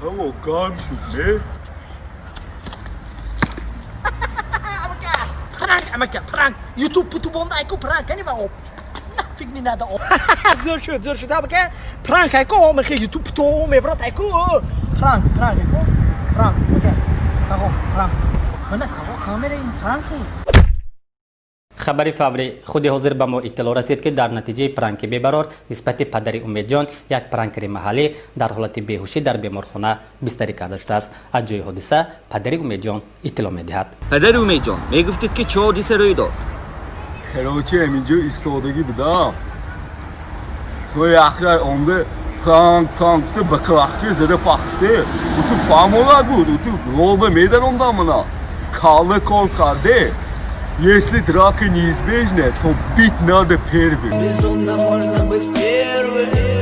Ҳаво гарм шуд, не? Пранк, амака, пранк. Ютуб путубонда айку пранк кани ва об. Нафиг не надо об. Зӯр шуд, зӯр шуд, амака. Пранк айку, мехе ютуб путу мебрат айку. Пранк, пранк айку. Пранк, амака. Таго, пранк. Мана таго камера ин пранки. Хабари фаврӣ: худи ҳозир ба мо иттилоъ расид, ки дар натиҷаи пранки бебарор нисбати падари Умедҷон як пранкери маҳаллӣ дар ҳолати беҳушӣ дар беморхона бистарӣ карда шудааст. Аз ҷои ҳодиса падари Умедҷон иттилоъ медиҳад. Падари Умедҷон, мегуфтед, ки чӣ ҳодиса рӯй дод? Короче, ҳаминҷо истодагӣ будам. Сои ахрай омда пранк, пранк гуфта, ба клахки зада пахте. Уту фаҳмонад буд, уту ролба медарондам мана. Калла кор карде. Если драка неизбежна, то бить надо первым. Безумно можно быть первым.